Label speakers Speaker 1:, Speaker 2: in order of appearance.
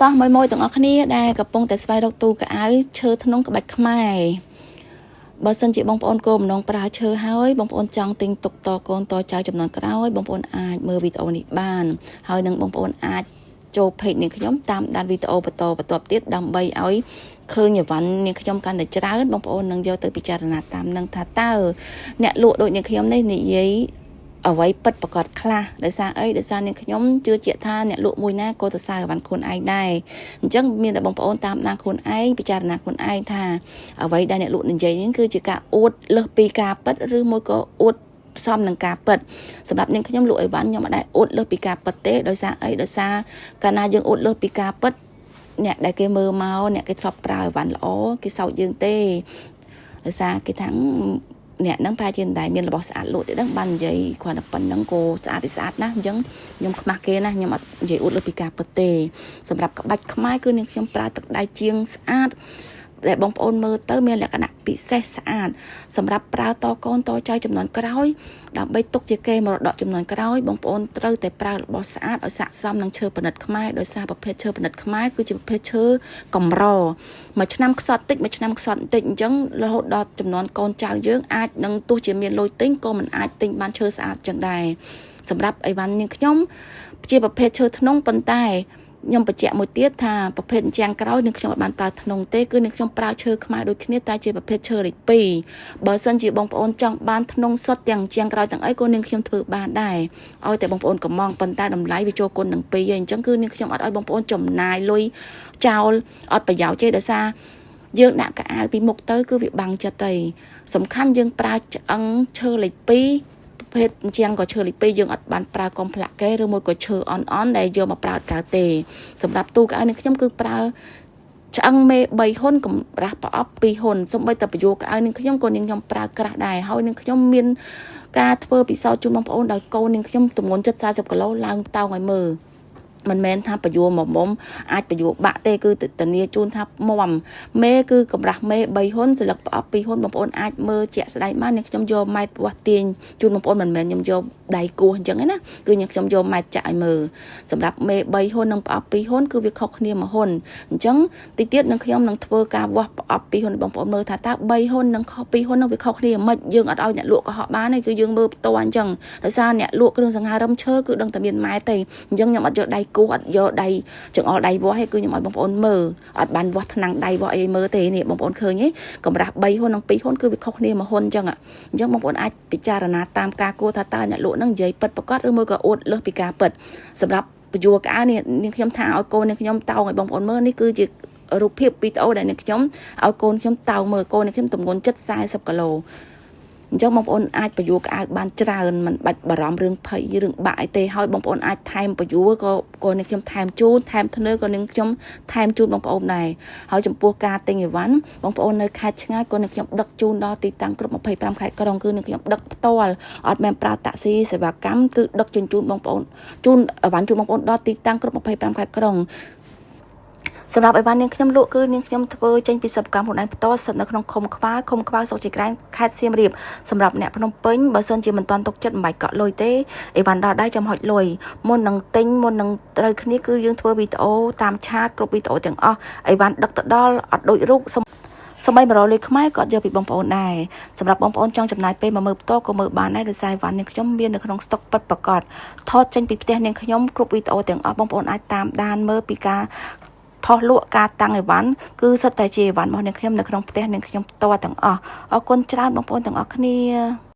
Speaker 1: តោះមួយមួយទាំងអស់គ្នាដែលកំពុងតែស្វែងរកទូកៅអៅឈើធ្នង់ក្បាច់ខ្មែរបើសិនជាបងប្អូនគោលបំណងប្រើឈើហើយបងប្អូនចង់ទិញទុកតកូនតចៅចំនួនក្រោយបងប្អូនអាចមើលវីដេអូនេះបានហើយនឹងបងប្អូនអាចចូល page នាងខ្ញុំតាមដានវីដេអូបន្តបន្ទាប់ទៀតដើម្បីឲ្យឃើញអីវ៉ាន់នាងខ្ញុំកាន់តែច្រើនបងប្អូននឹងយកទៅពិចារណាតាមនឹងថាតើអ្នកលក់ដូចនាងខ្ញុំនេះនិយាយអ្វីពិតប្រកបខ្លះដោយសារអីដោយសារនាងខ្ញុំជឿជាក់ថាអ្នកលក់មួយណាក៏ទៅសើអីវ៉ាន់ខ្លួនឯងដែរអញ្ចឹងមានតែបងប្អូនតាមដានខ្លួនឯងពិចារណាខ្លួនឯងថាអ្វីដែលអ្នកលក់និយាយនេះគឺជាការអួតលើសពីការពិតឬមួយក៏អួតផ្សំនឹងការពិតសម្រាប់នាងខ្ញុំលក់អីវ៉ាន់ខ្ញុំមិនដែលអួតលើសពីការពិតទេដោយសារអីដោយសារកាលណាយើងអួតលើសពីការពិតអ្នកដែលគេមើលមកអ្នកគេធ្លាប់ប្រើអីវ៉ាន់ល្អគេសោចយើងទេដោយសារគេថាអ្នកហ្នឹងប្រហែលជាមិនដែលមានរបស់ស្អាតលក់ទេដឹងបាននិយាយគ្រាន់តែប៉ុណ្្នឹងក៏ស្អាតពីស្អាតណាស់អញ្ចឹងខ្ញុំខ្មាស់គេណាខ្ញុំអត់និយាយអួតលើពីការពិតទេសម្រាប់ក្បាច់ខ្មែរគឺនាងខ្ញុំប្រើទឹកដៃជាងស្អាតដែលបងប្អូនមើលទៅមានលក្ខណៈពិសេសស្អាតសម្រាប់ប្រើតកូនតចៅចំនួនក្រោយដើម្បីទុកជាគេមរតកចំនួនក្រោយបងប្អូនត្រូវតែប្រើរបស់ស្អាតឲ្យស័ក្តិសមនឹងឈើប្រណិតខ្មែរដោយសារប្រភេទឈើប្រណិតខ្មែរគឺជាប្រភេទឈើកម្រមួយឆ្នាំខ្សត់តិចមួយឆ្នាំខ្សត់តិចអញ្ចឹងរហូតដល់ចំនួនកូនចៅយើងអាចនឹងទោះជាមានលុយទិញក៏មិនអាចទិញបានឈើស្អាតចឹងដែរសម្រាប់អីវ៉ាន់នាងខ្ញុំជាប្រភេទឈើធ្នង់ប៉ុន្តែខ្ញុំបញ្ជាក់មួយទៀតថាប្រភេទអញ្ចាំងក្រោយនឹងខ្ញុំអត់បានប្រើធ្នង់ទេគឺនឹងខ្ញុំប្រើឈើខ្មែរដូចគ្នាតែជាប្រភេទឈើលេខ2បើសិនជាបងប្អូនចង់បានធ្នង់សុទ្ធទាំងអញ្ចាំងក្រោយទាំងអីក៏នាងខ្ញុំធ្វើបានដែរឲ្យតែបងប្អូនកំងប៉ុន្តែតម្លៃវាចូលគុណនឹង2ឯងអញ្ចឹងគឺនាងខ្ញុំអត់ឲ្យបងប្អូនចំណាយលុយចោលអត់ប្រយោជន៍ទេដោយសារយើងដាក់កៅអៅពីមុខទៅគឺវាបាំងចិត្តទៅសំខាន់យើងប្រើឆ្អឹងឈើលេខ2ប្រភេទអញ្ចឹងក៏ឈើលេខ2យើងអត់បានប្រើកុំផ្លាក់កេឬមួយក៏ឈើអន់អន់ដែលយកមកប្រើកើតទេសម្រាប់ទូកៅអៅនេះខ្ញុំគឺប្រើឆ្អឹងមេ3ហ៊ុនកម្រាស់ប្រអប់2ហ៊ុនសូម្បីតែប្រយោគកៅអៅនឹងខ្ញុំក៏នាងខ្ញុំប្រើក្រាស់ដែរហើយនឹងខ្ញុំមានការធ្វើពិសោធន៍ជូនបងប្អូនដោយកូននាងខ្ញុំទម្ងន់ជិត40គីឡូឡើងតោងឲ្យមើលមិនមែនថាបញ្យួរមកមុំអាចបញ្យួរបាក់ទេគឺធានាជូនថាមមមេគឺកម្រាស់មេ3ហ៊ុនស្លឹកប្រអប់2ហ៊ុនបងប្អូនអាចមើលជាក់ស្ដែងបាននេះខ្ញុំយកម៉ែត្រវាស់ទាញជូនបងប្អូនមិនមែនខ្ញុំយកដៃគោះអញ្ចឹងឯណាគឺខ្ញុំខ្ញុំយកម៉ែត្រចាក់ឲ្យមើលសម្រាប់មេ3ហ៊ុននិងប្រអប់2ហ៊ុនគឺវាខុសគ្នា1ហ៊ុនអញ្ចឹងតិចទៀតនឹងខ្ញុំនឹងធ្វើការវាស់ប្រអប់2ហ៊ុនបងប្អូនមើលថាតើ3ហ៊ុននិងខុស2ហ៊ុននឹងវាខុសគ្នាមិនយើងអត់ឲ្យអ្នកលក់កុហកបានទេគឺយើងមើលផ្ទាល់អញ្ចឹងដោយសារអ្នកលក់គ្រឿងសង្ហារឹមឈើគឺដឹងតែមានម៉ែត្រទេអញ្ចឹងខ្ញុំអត់យកដៃគោះអត់យកដៃចង្អុលដៃវាស់ទេគឺខ្ញុំឲ្យបងប្អូនមើលអត់បានវាស់ថ្នាំងដៃវាស់អីមើលទេនេះបងប្អូនឃើញទេកម្រាស់3ហ៊ុននិង2ហ៊ុនគឺវាខុសគ្នា1ហ៊ុនអញ្ចឹងអញ្ចឹងបងប្អូនអាចពិចារណាតាមការគួរថាតើអ្នកលក់នឹងនិយាយពិតប្រាកដឬមួយក៏អួតលើសពីការពិតសម្រាប់ពយួរកៅនេះនាងខ្ញុំថាឲ្យកូននាងខ្ញុំតោងឲ្យបងប្អូនមើលនេះគឺជារូបភាពវីដេអូដែលនាងខ្ញុំឲ្យកូនខ្ញុំតោងមើលកូននាងខ្ញុំទម្ងន់ជិត40គីឡូអញ្ចឹងបងប្អូនអាចពយួរក្អៅបានច្រើនមិនបាច់បារម្ភរឿងភ័យរឿងបាក់អីទេហើយបងប្អូនអាចថែមពយួរក៏ក៏នាងខ្ញុំថែមជូនថែមធ្នើក៏នាងខ្ញុំថែមជូនបងប្អូនដែរហើយចំពោះការទិញអីវ៉ាន់បងប្អូននៅខេត្តឆ្ងាយក៏នាងខ្ញុំដឹកជូនដល់ទីតាំងគ្រប់25ខេត្តក្រុងគឺនាងខ្ញុំដឹកផ្ទាល់អត់មែនប្រើតាក់ស៊ីសេវាកម្មគឺដឹកជញ្ជូនបងប្អូនជូនអីវ៉ាន់ជូនបងប្អូនដល់ទីតាំងគ្រប់25ខេត្តក្រុងសម្រាប់អីវ៉ាន់នាងខ្ញុំលក់គឺនាងខ្ញុំធ្វើចេញពីសិប្បកម្មខ្លួនឯងផ្ទាល់ស្ថិតនៅក្នុងឃុំខ្វាឃុំខ្វាស្រុកជីក្រែងខេត្តសៀមរាបសម្រាប់អ្នកភ្នំពេញបើសិនជាមិនទាន់ទុកចិត្តមិនបាច់កក់លុយទេអីវ៉ាន់ដល់ដៃចាំហុចលុយមុននឹងទិញមុននឹងត្រូវគ្នាគឺយើងធ្វើវីដេអូតាម chat គ្រប់វីដេអូទាំងអស់អីវ៉ាន់ដឹកទៅដល់អត់ដូចរូបសំបី100លុយខ្មែរក៏អត់យកពីបងប្អូនដែរសម្រាប់បងប្អូនចង់ចំណាយពេលមកមើលផ្ទាល់ក៏មើលបានដែរដោយសារអីវ៉ាន់នាងខ្ញុំមាននៅក្នុងស្តុកពិតប្រាកដថតចេញពីផ្ទះនាងខ្ញុំគ្រប់វីដេអូទាំងអស់បងប្អូនអាចតាមដានមើលពីការផុសលក់ការតាំងអីវ៉ាន់គឺសិតតែជាអីវ៉ាន់របស់នាងខ្ញុំនៅក្នុងផ្ទះនាងខ្ញុំផ្ទាល់ទាំងអស់អរគុណច្រើនបងប្អូនទាំងអស់គ្នា។